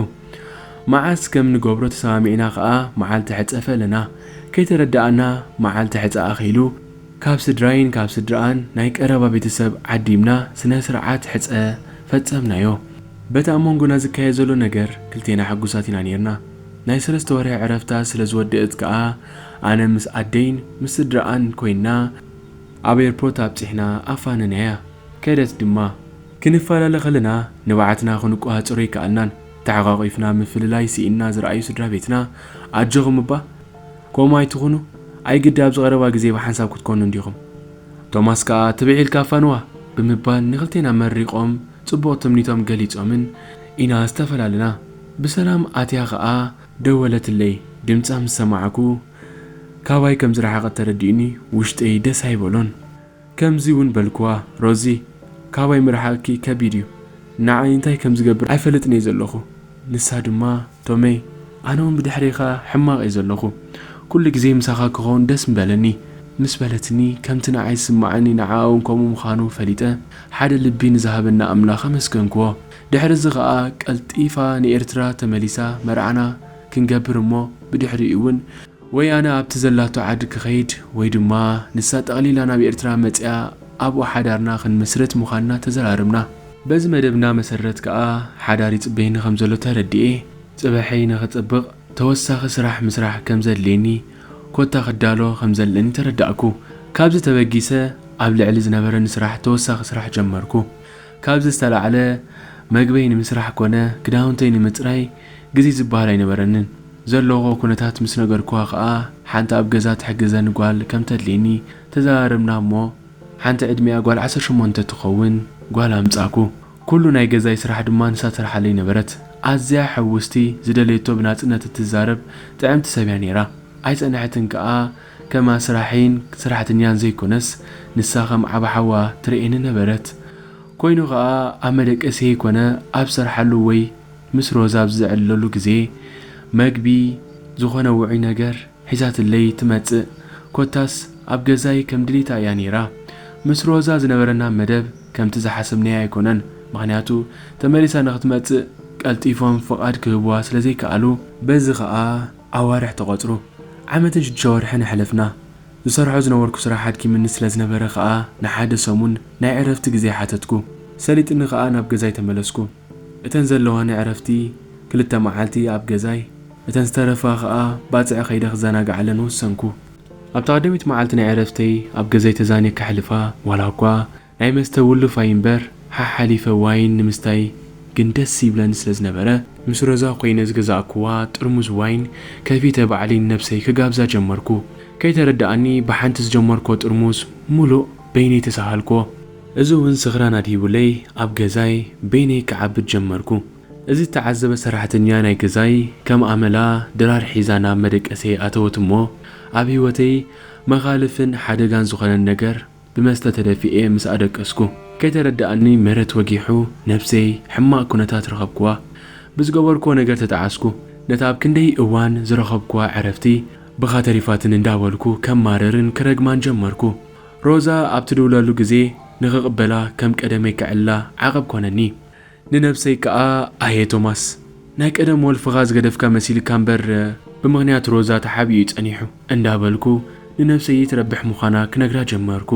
መዓስ ከም ንገብሮ ተሰማሚዕና ከኣ መዓልቲ ሕጸ ፈለና። ከይተረዳእና መዓልቲ ሕጸ ኣኺሉ ካብ ስድራይን ካብ ስድራኣን ናይ ቀረባ ቤተሰብ ዓዲምና ስነ ስርዓት ሕጸ ፈጸምናዮ። በቲ ኣብ መንጎና ዝካየድ ዘሎ ነገር ክልቴና ሕጉሳት ኢና ኔርና። ናይ ሰለስተ ወርሒ ዕረፍታ ስለ ዝወደእት ከኣ ኣነ ምስ ኣደይን ምስ ስድራኣን ኮይንና ኣብ ኤርፖርት ኣብጺሕና ኣፋነናያ። ከደት ድማ። ክንፈላለ ከለና ንብዓትና ክንቆጻጸሮ ኣይከኣልናን። ተሓቋቒፍና ምፍልላይ ስኢንና ዝረኣዩ ስድራ ቤትና፣ "ኣጆኹም እባ፣ ከምኡ ኣይትኹኑ፣ ኣይግዲ ኣብዚ ቀረባ ግዜ ብሓንሳብ ክትኮኑ እንዲኹም። ቶማስ ከኣ ትብዕ ኢልካ ኣፋንዋ" ብምባል ንኽልቴና መሪቖም ጽቡቕ ትምኒቶም ገሊጾምን ኢና ዝተፈላለና። ብሰላም ኣትያ ከኣ ደወለትለይ። ድምጻ ምስ ሰማዕኩ ካባይ ከም ዝረሓቐት ተረዲኡኒ ውሽጠይ ደስ ኣይበሎን። ከምዚ እውን በልክዋ፣ "ሮዚ፣ ካባይ ምርሓቕኪ ከቢድ እዩ። ንዓይ እንታይ ከም ዝገብር ኣይፈልጥን እየ ዘለኹ። ንሳ ድማ፣ ቶመይ፣ ኣነ እውን ብድሕሬኻ ሕማቕ እየ ዘለኹ። ኩሉ ግዜ ምሳኻ ክኸውን ደስ ምበለኒ" ምስ በለትኒ፣ ከምቲ ንዓይ ዝስምዓኒ ንዓኣ እውን ከምኡ ምዃኑ ፈሊጠ፣ ሓደ ልቢ ንዝሃበና ኣምላኽ ኣመስገንክዎ። ድሕሪ እዚ ኸኣ ቀልጢፋ ንኤርትራ ተመሊሳ መርዓና ክንገብር እሞ ብድሕሪኡ እውን ወይ ኣነ ኣብቲ ዘላቶ ዓዲ ክኸይድ ወይ ድማ ንሳ ጠቕሊላ ናብ ኤርትራ መጺኣ ኣብኡ ሓዳርና ክንምስርት ምዃንና ተዘራረብና። በዚ መደብና መሰረት ከኣ ሓዳር ይጽበየኒ ከም ዘሎ ተረዲኤ፣ ጽባሐይ ንኽጽብቕ ተወሳኺ ስራሕ ምስራሕ ከም ዘድልየኒ፣ ኮታ ክዳሎ ከም ዘለኒ ተረዳእኩ። ካብዚ ተበጊሰ ኣብ ልዕሊ ዝነበረኒ ስራሕ ተወሳኺ ስራሕ ጀመርኩ። ካብዚ ዝተላዕለ መግበይ ንምስራሕ ኮነ ክዳውንተይ ንምጽራይ ግዜ ዝበሃል ኣይነበረንን። ዘለኹዎ ኩነታት ምስ ነገርኩዋ ኸኣ ሓንቲ ኣብ ገዛ ትሕግዘኒ ጓል ከም ተድልየኒ ተዘራረብና እሞ ሓንቲ ዕድሚኣ ጓል ዓሰርተ ሸሞንተ ትኸውን ጓል ኣምጻእኩ። ኩሉ ናይ ገዛይ ስራሕ ድማ ንሳ ትሰርሓለይ ነበረት። ኣዝያ ሕውስቲ፣ ዝደለየቶ ብናጽነት እትዛረብ ጥዕምቲ ሰብ እያ ነይራ። ኣይጸንሐትን ከኣ ከማ ስራሐይን ሰራሕተኛን ዘይኮነስ ንሳ ከም ዓቢ ሓዋ ትርእየኒ ነበረት። ኮይኑ ከኣ ኣብ መደቀሲየይ ኮነ ኣብ ዝሰርሓሉ ወይ ምስ ሮዛ ኣብ ዝዕልለሉ ግዜ መግቢ፣ ዝኾነ ውዑይ ነገር ሒዛትለይ ትመጽእ። ኮታስ ኣብ ገዛይ ከም ድሌታ እያ ነይራ። ምስ ሮዛ ዝነበረና መደብ ከምቲ ዝሓሰብናዮ ኣይኮነን። ምኽንያቱ ተመሊሳ ንኽትመጽእ ቀልጢፎም ፍቓድ ክህብዋ ስለ ዘይከኣሉ። በዚ ኸኣ ኣዋርሕ ተቖጽሩ። ዓመትን ሽዱሽተ ወርሕን ኣሕለፍና። ዝሰርሖ ዝነበርኩ ስራሕ ኣድኪምኒ ስለ ዝነበረ ኸኣ ንሓደ ሰሙን ናይ ዕረፍቲ ግዜ ሓተትኩ። ሰሊጥኒ ኸኣ ናብ ገዛይ ተመለስኩ። እተን ዘለዋኒ ዕረፍቲ ክልተ መዓልቲ ኣብ ገዛይ፣ እተን ዝተረፋ ኸኣ ባጽዕ ከይደ ክዘናግዓለን ወሰንኩ። ኣብታ ቀዳመይቲ መዓልቲ ናይ ዕረፍተይ ኣብ ገዛይ ተዛንየ ከሕልፋ፣ ዋላ እኳ ናይ መስተ ውሉፍ ኣይንበር፣ ሓሓሊፈ ዋይን ንምስታይ ግን ደስ ይብለኒ ስለ ዝነበረ፣ ምስ ሮዛ ኮይነ ዝገዛእኩዋ ጥርሙዝ ዋይን ከፊተ ባዕለይ ንነብሰይ ክጋብዛ ጀመርኩ። ከይተረድኣኒ ብሓንቲ ዝጀመርኩዎ ጥርሙዝ ሙሉእ በይነይ ተሳሃልኩዎ። እዚ እውን ስኽራን ኣድሂቡለይ ኣብ ገዛይ በይነይ ክዓብድ ጀመርኩ። እዚ እተዓዘበ ሰራሕተኛ ናይ ገዛይ ከም ኣመላ ድራር ሒዛ ናብ መደቀሰይ ኣተወት እሞ ኣብ ህይወተይ መኻልፍን ሓደጋን ዝኾነን ነገር ብመስተ ተደፊኤ ምስ ኣደቀስኩ፣ ከይተረድኣኒ ምረት ወጊሑ ነብሰይ ሕማቕ ኩነታት ረኸብኩዋ። ብዝገበርኩዎ ነገር ተጠዓስኩ። ነታ ኣብ ክንደይ እዋን ዝረኸብኩዋ ዕረፍቲ ብኻ ተሪፋትን እንዳበልኩ ከማርርን ክረግማን ጀመርኩ። ሮዛ ኣብ ትድውለሉ ግዜ ንኽቕበላ ከም ቀደመይ ክዕላ ዓቐብ ኮነኒ። ንነብሰይ ከኣ ኣየ ቶማስ፣ ናይ ቀደም ወልፍኻ ዝገደፍካ መሲልካ እምበር፣ ብምኽንያት ሮዛ ተሓቢኡ እዩ ጸኒሑ እንዳበልኩ ንነብሰይ ትረብሕ ምዃና ክነግራ ጀመርኩ።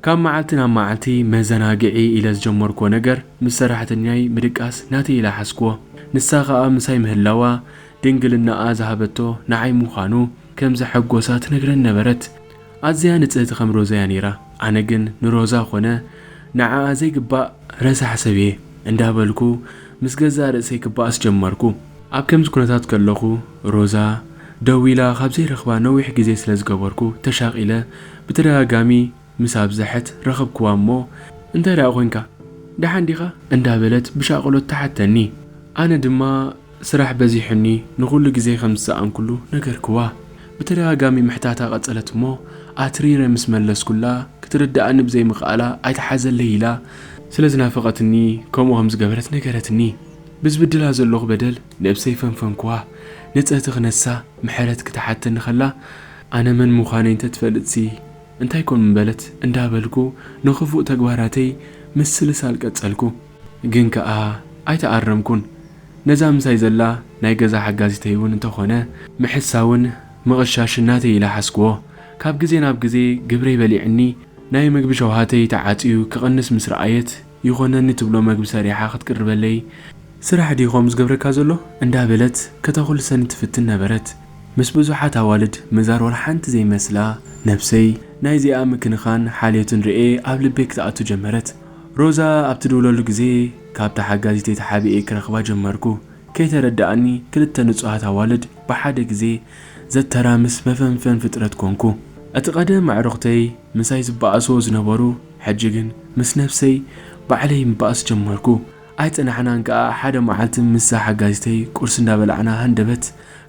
ካብ መዓልቲ ናብ መዓልቲ መዘናግዒ ኢለ ዝጀመርኩዎ ነገር ምስ ሰራሕተኛይ ምድቃስ ናተይ ኢለ ሓዝኩዎ። ንሳ ከኣ ምሳይ ምህላዋ ድንግልናኣ ዝሃበቶ ንዓይ ምዃኑ ከም ዘሐጎሳ ትነግረኒ ነበረት። ኣዝያ ንጽህቲ ከም ሮዛ እያ ነይራ። ኣነ ግን ንሮዛ ኾነ ንዓኣ ዘይግባእ ረሳሕ ሰብ እየ እንዳበልኩ ምስ ገዛእ ርእሰይ ክበኣስ ጀመርኩ። ኣብ ከምዚ ኩነታት ከለኹ ሮዛ ደዊላ ካብ ዘይረኽባ ነዊሕ ግዜ ስለ ዝገበርኩ ተሻቒለ ብተደጋጋሚ ምስ ኣብዘሐት ረኸብክዋ እሞ፣ "እንታይ ደኣ ኾንካ? ደሓን ዲኻ?" እንዳበለት ብሻቕሎት ተሓተኒ። ኣነ ድማ ስራሕ በዚሑኒ ንኹሉ ግዜ ከም ዝሰኣንኩሉ ነገርክዋ። ብተደጋጋሚ ምሕታታ ቀጸለት እሞ፣ ኣትሪረ ምስ መለስኩላ ክትርድኣኒ ብዘይምኽኣላ ኣይትሓዘለይ ኢላ ስለ ዝናፈቐትኒ ከምኡ ከም ዝገበረት ነገረትኒ። ብዝብድላ ዘለኹ በደል ነብሰይ ፈንፈንክዋ። ንጽህቲ ክነሳ ምሕረት ክትሓተኒ ከላ፣ ኣነ መን ምዃነይ እንተትፈልጥሲ እንታይ ኮን ምበለት እንዳበልኩ ንኽፉእ ተግባራተይ ምስልሳል ቀጸልኩ። ግን ከኣ ኣይተኣረምኩን። ነዛ ምሳይ ዘላ ናይ ገዛ ሓጋዚተይ እውን እንተኾነ ምሕሳውን ምቕሻሽን ናተይ ኢለ ሓዝክዎ። ካብ ግዜ ናብ ግዜ ግብረይ በሊዕኒ፣ ናይ መግቢ ሸውሃተይ ተዓጽዩ ክቕንስ ምስ ረኣየት፣ ይኾነኒ ትብሎ መግቢ ሰሪሓ ክትቅርበለይ፣ "ስራሕ ድዩ ከምኡ ዝገብረካ ዘሎ?" እንዳበለት ከተኹልሰኒ ትፍትን ነበረት። ምስ ብዙሓት ኣዋልድ ምዛር ወላ ሓንቲ ዘይመስላ ነብሰይ፣ ናይዚኣ ምክንኻን ሓልዮትን ርኤ ኣብ ልበይ ክትኣቱ ጀመረት። ሮዛ ኣብ ትድውለሉ ግዜ፣ ካብታ ሓጋዚተይ ተሓቢኤ ክረኽባ ጀመርኩ። ከይተረድኣኒ፣ ክልተ ንጹሃት ኣዋልድ ብሓደ ግዜ ዘተራምስ መፈንፈን ፍጥረት ኮንኩ። እቲ ቀደም ኣዕሩኽተይ ምሳይ ዝበኣስዎ ዝነበሩ፣ ሕጂ ግን ምስ ነብሰይ ባዕለይ ምበኣስ ጀመርኩ። ኣይጸናሕናን ከኣ፣ ሓደ መዓልቲ ምስዛ ሓጋዚተይ ቁርሲ እንዳበላዕና ሃንደበት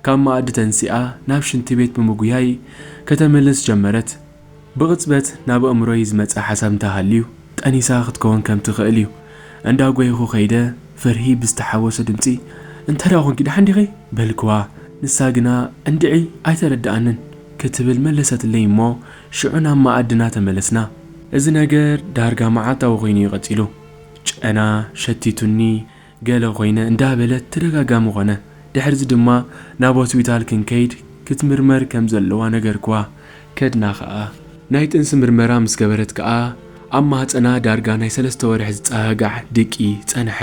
ካብ መኣዲ ተንሲኣ ናብ ሽንቲ ቤት ብምጉያይ ከተመልስ ጀመረት። ብቕጽበት ናብ ኣእምሮይ ዝመጸ ሓሳብ እንተሃልዩ፣ ጠኒሳ ክትከውን ከም ትኽእል እዩ። እንዳጎየኹ ከይደ፣ ፍርሂ ብዝተሓወሶ ድምጺ፣ "እንተ ደኣ ኾንኪ ደሓን ዲኺ?" በልክዋ። ንሳ ግና እንድዒ ኣይተረድኣንን ክትብል መለሰትለይ እሞ፣ ሽዑ ናብ መኣድና ተመለስና። እዚ ነገር ዳርጋ መዓልታዊ ኮይኑ እዩ ቀጺሉ። ጨና ሸቲቱኒ፣ ገለ ኮይነ እንዳበለት ተደጋጋሚ ኮነ። ድሕርዚ ድማ ናብ ሆስፒታል ክንከይድ ክትምርመር ከም ዘለዋ ነገርክዋ። ከድና ከኣ። ናይ ጥንሲ ምርመራ ምስ ገበረት ከኣ ኣብ ማህጸና ዳርጋ ናይ ሰለስተ ወርሒ ዝጸጋዕ ድቂ ጸንሐ።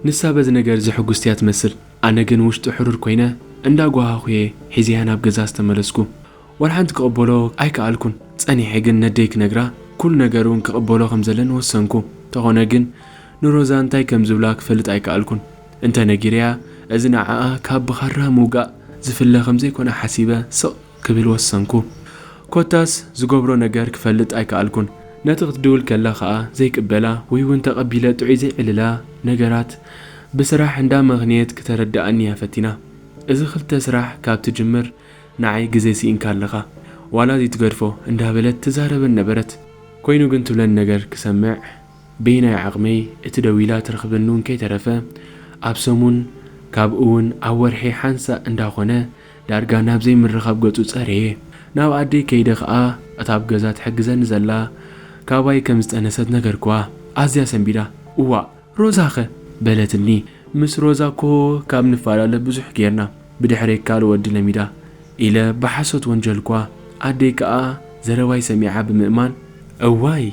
ንሳ በዚ ነገር እዚ ሕጉስቲ እያ ትመስል። ኣነ ግን ውሽጢ ሕሩር ኮይነ እንዳጓሃኹ እየ ሒዘያ ናብ ገዛ ዝተመለስኩ። ወላ ሓንቲ ክቕበሎ ኣይከኣልኩን። ጸኒሐ ግን ነደይ ክነግራ፣ ኩሉ ነገር እውን ክቕበሎ ከም ዘለኒ ወሰንኩ። እንተኾነ ግን ንሮዛ እንታይ ከም ዝብላ ክፈልጥ ኣይከኣልኩን። እንተ ነጊረያ፣ እዚ ንዓኣ ካብ ብኻራ ምውጋእ ዝፍለ ከም ዘይኮነ ሓሲበ ስቕ ክብል ወሰንኩ። ኮታስ ዝገብሮ ነገር ክፈልጥ ኣይከኣልኩን። ነቲ ክትድውል ከላ ኸኣ ዘይቅበላ ወይ እውን ተቐቢለ ጥዑይ ዘይዕልላ ነገራት ብስራሕ እንዳ መኽንየት ክተረድኣኒ እያ ፈቲና። እዚ ክልተ ስራሕ ካብ ትጅምር ንዓይ ግዜ ስኢንካ ኣለኻ፣ ዋላ ዘይትገድፎ እንዳበለት ትዛረበን ነበረት። ኮይኑ ግን ትብለኒ ነገር ክሰምዕ በየናይ ዓቕመይ እቲ ደዊላ ትረኽበኒ እውን ከይተረፈ ኣብ ሰሙን ካብ እውን ኣብ ወርሒ ሓንሳእ እንዳኾነ ዳርጋ ናብ ዘይምርኻብ ገጹ ጸረየ። ናብ ኣደይ ከይደ ኸኣ እታ ኣብ ገዛ ትሕግዘኒ ዘላ ካባይ ከም ዝጠነሰት ነገርክዋ። ኣዝያ ሰንቢዳ፣ "እዋእ ሮዛኸ?" በለትኒ። "ምስ ሮዛ እኮ ካብ ንፈላለ ብዙሕ ጌርና፣ ብድሕረይ ካልእ ወዲ ለሚዳ" ኢለ ብሓሶት ወንጀልኳ። ኣደይ ከኣ ዘረባይ ሰሚዓ ብምእማን፣ "እዋይ፣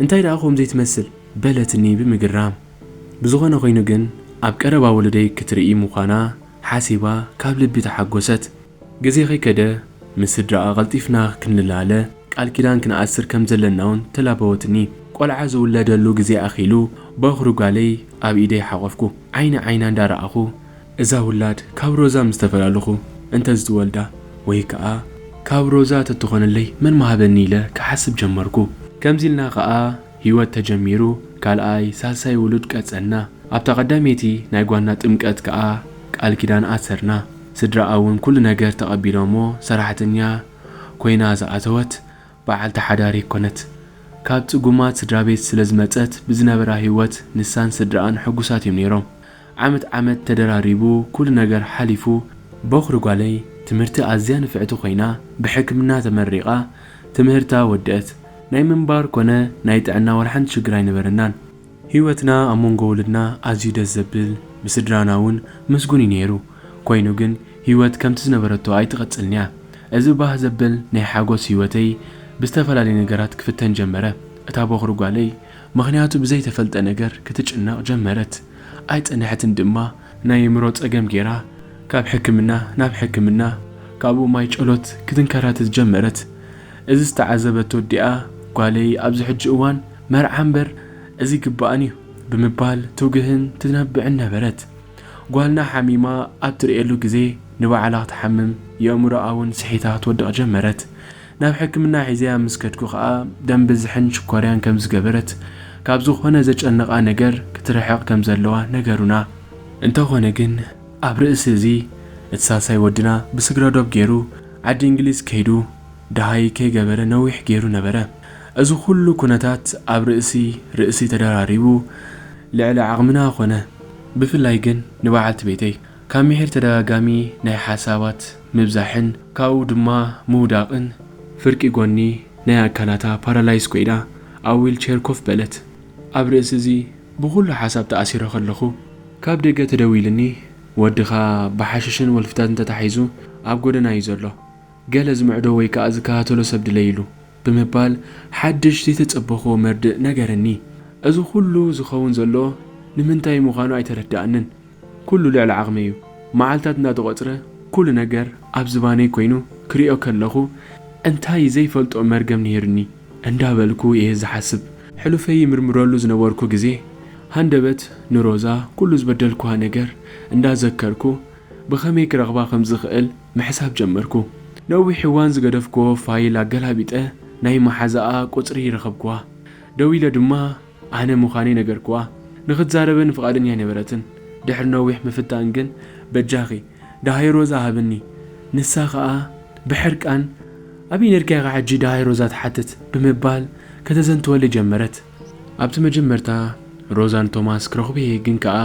እንታይ ደኣ ከምኡ ዘይትመስል?" በለትኒ ብምግራም። ብዝኾነ ኮይኑ ግን፣ ኣብ ቀረባ ወለደይ ክትርኢ ምዃና ሓሲባ ካብ ልቢ ተሓጎሰት። ግዜ ከይከደ፣ ምስ ስድራኣ ቀልጢፍና ክንላለ፣ ቃል ኪዳን ክንኣስር ከም ዘለና እውን ተላበወትኒ። ቆልዓ ዝውለደሉ ግዜ ኣኺሉ፣ በኹሪ ጓለይ ኣብ ኢደይ ሓቖፍኩ። ዓይኒ ዓይና እንዳረኣኹ፣ እዛ ውላድ ካብ ሮዛ ምስ ተፈላለኹ እንተ ዝትወልዳ፣ ወይ ከኣ ካብ ሮዛ ተትኾነለይ መን ምሃበኒ ኢለ ክሓስብ ጀመርኩ። ከምዚ ኢልና ከኣ ህይወት ተጀሚሩ፣ ካልኣይ፣ ሳልሳይ ውሉድ ቀጸልና። ኣብታ ቀዳመይቲ ናይ ጓና ጥምቀት ከኣ ቃል ኪዳን ኣሰርና። ስድራኣ እውን ኩሉ ነገር ተቐቢሎሞ፣ ሰራሕተኛ ኮይና ዝኣተወት በዓልቲ ሓዳር ኣይኮነት። ካብ ጽጉማት ስድራ ቤት ስለ ዝመጸት ብዝነበራ ህይወት ንሳን ስድራኣን ሕጉሳት እዮም ነይሮም። ዓመት ዓመት ተደራሪቡ ኩሉ ነገር ሓሊፉ ቦኽሪ ጓለይ ትምህርቲ ኣዝያ ንፍዕቲ ኮይና ብሕክምና ተመሪቓ ትምህርታ ወደአት። ናይ ምንባር ኮነ ናይ ጥዕና ዋላ ሓንቲ ሽግር ኣይነበረናን። ህይወትና ኣብ መንጎ ውሉድና ኣዝዩ ደስ ዘብል፣ ብስድራና እውን ምስጉን እዩ ነይሩ። ኮይኑ ግን ህይወት ከምቲ ዝነበረቶ ኣይትቐጽልን'ያ። እዚ ባህ ዘብል ናይ ሓጎስ ህይወተይ ብዝተፈላለየ ነገራት ክፍተን ጀመረ። እታ ቦኽሪ ጓለይ ምኽንያቱ ብዘይተፈልጠ ነገር ክትጭነቕ ጀመረት። ኣይጸንሐትን ድማ ናይ ኣእምሮ ጸገም ገይራ ካብ ሕክምና ናብ ሕክምና ካብኡ ማይ ጨሎት ክትንከራተት ጀመረት። እዚ ዝተዓዘበቶ ኣዲኣ ጓለይ ኣብዚ ሕጂ እዋን መርዓ እምበር እዚ ይግባኣን እዩ ብምባል ትውግህን ትነብዕን ነበረት። ጓልና ሓሚማ ኣብ ትርእየሉ ግዜ ንባዕላ ክትሓምም የእምሮኣ እውን ስሒታ ክትወድቕ ጀመረት። ናብ ሕክምና ሒዘያ ምስ ከድኩ ኸኣ ደም ብዝሕን ሽኮርያን ከም ዝገበረት ካብ ዝኾነ ዘጨንቓ ነገር ክትርሕቕ ከም ዘለዋ ነገሩና። እንተኾነ ግን ኣብ ርእሲ እዚ እቲ ሳልሳይ ወድና ብስግረ ዶብ ገይሩ ዓዲ እንግሊዝ ከይዱ ደሃይ ከይገበረ ነዊሕ ገይሩ ነበረ። እዚ ኩሉ ኩነታት ኣብ ርእሲ ርእሲ ተደራሪቡ ልዕሊ ዓቕምና ኾነ። ብፍላይ ግን ንበዓልቲ ቤተይ ካብ ምሒር ተደጋጋሚ ናይ ሓሳባት ምብዛሕን ካብኡ ድማ ምውዳቕን ፍርቂ ጎኒ ናይ ኣካላታ ፓራላይዝ ኮይና ኣብ ዊልቸር ኮፍ በለት። ኣብ ርእሲ እዚ ብኹሉ ሓሳብ ተኣሲረ ከለኹ ካብ ደገ ተደዊልኒ ወድኻ ብሓሽሽን ወልፍታትን ተታሒዙ ኣብ ጎደና እዩ ዘሎ። ገለ ዝምዕዶ ወይ ከኣ ዝከታተሎ ሰብ ድለይሉ ብምባል ሓድሽ ዘይተጸበኽዎ መርድእ ነገረኒ። እዚ ኩሉ ዝኸውን ዘሎ ንምንታይ ምዃኑ ኣይተረድኣንን። ኩሉ ልዕሊ ዓቕመይ እዩ። መዓልታት እንዳተቖጽረ ኩሉ ነገር ኣብ ዝባነይ ኮይኑ ክሪኦ ከለኹ እንታይ ዘይፈልጦ መርገም ነይርኒ እንዳበልኩ እየ ዝሓስብ። ሕሉፈይ ይምርምረሉ ዝነበርኩ ግዜ ሃንደበት ንሮዛ ኩሉ ዝበደልኩዋ ነገር እንዳዘከርኩ ብኸመይ ክረኽባ ከም ዝኽእል ምሕሳብ ጀመርኩ። ነዊሕ እዋን ዝገደፍክዎ ፋይል ኣገላቢጠ ናይ መሓዛኣ ቁጽሪ ረኸብክዋ። ደዊለ ድማ ኣነ ምዃነይ ነገርክዋ። ንኽትዛረበኒ ፍቓደኛ ኣይነበረትን። ድሕሪ ነዊሕ ምፍታን ግን በጃኺ ደሃይ ሮዛ ሃብኒ። ንሳ ኸኣ ብሕርቃን ኣበይ ነርካ ኢኻ ሕጂ ደሃይ ሮዛ ትሓትት ብምባል ከተዘንትወለይ ጀመረት። ኣብቲ መጀመርታ ሮዛን ቶማስ ክረኽቡ እየ ግን ከኣ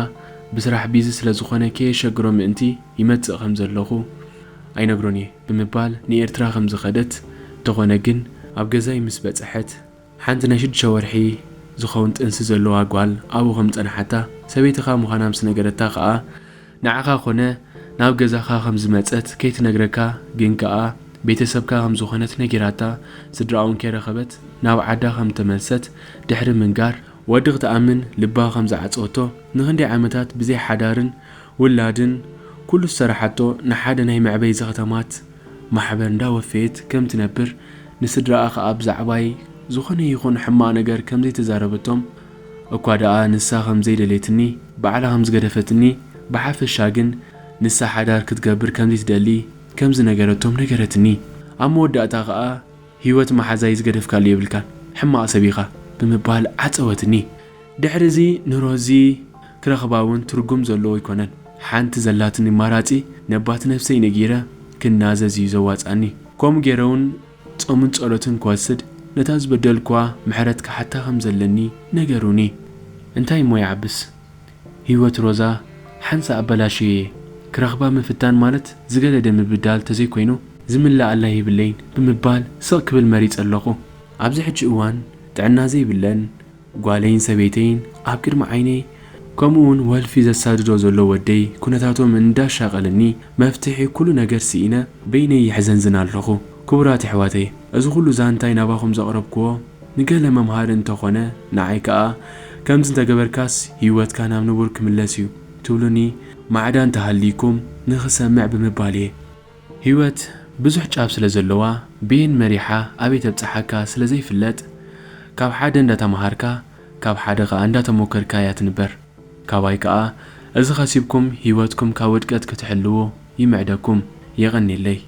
ብስራሕ ቢዚ ስለ ዝኾነ ከየሸግሮ ምእንቲ ይመጽእ ከም ዘለኹ ኣይነግሮን እየ ብምባል ንኤርትራ ከም ዝኸደት እንተኾነ ግን ኣብ ገዛይ ምስ በጽሐት ሓንቲ ናይ ሽዱሽተ ወርሒ ዝኸውን ጥንሲ ዘለዋ ጓል ኣብኡ ከም ዝጸንሓታ ሰበይትኻ ምዃና ምስ ነገረታ ከኣ ንዓኻ ኮነ ናብ ገዛኻ ከም ዝመጸት ከይትነግረካ ግን ከኣ ቤተሰብካ ከም ዝኾነት ነጊራታ ስድራኡን ከይረኸበት ናብ ዓዳ ከም ተመልሰት ድሕሪ ምንጋር ወዲ ክትኣምን ልባ ከም ዝዓጸወቶ ንኽንደይ ዓመታት ብዘይ ሓዳርን ውላድን ኩሉ ዝሰራሓቶ ንሓደ ናይ መዕበይ ዘኸተማት ማሕበር እንዳወፈየት ከም ትነብር ንስድራኣ ከኣ ብዛዕባይ ዝኾነ ይኹን ሕማቕ ነገር ከም ዘይተዛረበቶም እኳ ደኣ ንሳ ከም ዘይደለየትኒ ባዕላ ከም ዝገደፈትኒ ብሓፈሻ ግን ንሳ ሓዳር ክትገብር ከም ዘይትደሊ ከም ዝነገረቶም ነገረትኒ። ኣብ መወዳእታ ከኣ ህይወት መሓዛይ ዝገደፍካሉ የብልካን ሕማቕ ሰብ ኢኻ ብምባል ዓጸወትኒ። ድሕሪ እዚ ንሮዚ ክረኽባ እውን ትርጉም ዘለዎ ኣይኮነን። ሓንቲ ዘላትኒ ኣማራጺ ነባት ነብሰይ ነጊረ ክናዘዝ እዩ ዘዋጽኣኒ። ከምኡ ገይረ እውን ጾምን ጸሎትን ክወስድ ነታ ዝበደልክዋ ምሕረት ክሓታ ከም ዘለኒ ነገሩኒ። እንታይ እሞ ይዓብስ? ህይወት ሮዛ ሓንሳእ ኣበላሽየ እየ። ክረኽባ ምፍታን ማለት ዝገደደ ምብዳል ተዘይኮይኑ ዝምልኣላ የብለይን ብምባል ስቕ ክብል መሪጸ ኣለኹ። ኣብዚ ሕጂ እዋን ጥዕና ዘይብለን ጓለይን ሰበይተይን ኣብ ቅድሚ ዓይነይ ከምኡውን ወልፊ ዘሳድዶ ዘሎ ወደይ ኩነታቶም እንዳሻቐለኒ መፍትሒ ኩሉ ነገር ስኢነ በይነይ ይሕዘንዝን ኣለኹ። ክቡራት ኣሕዋተይ፣ እዚ ኩሉ ዛንታይ ናባኹም ዘቕረብክዎ ንገለ መምሃሪ እንተኾነ ንዓይ ከኣ ከምዚ እንተገበርካስ ህይወትካ ናብ ንቡር ክምለስ እዩ ትብሉኒ ማዕዳ እንተሃልይኩም ንኽሰምዕ ብምባል እየ። ህይወት ብዙሕ ጫፍ ስለ ዘለዋ በየን መሪሓ ኣበይ ተብጽሓካ ስለ ዘይፍለጥ ካብ ሓደ እንዳተማሃርካ ካብ ሓደ ከኣ እንዳተሞከርካ እያ ትንበር። ካባይ ከኣ እዚ ከሲብኩም ህይወትኩም ካብ ውድቀት ክትሕልዉ ይምዕደኩም። የቐንየለይ።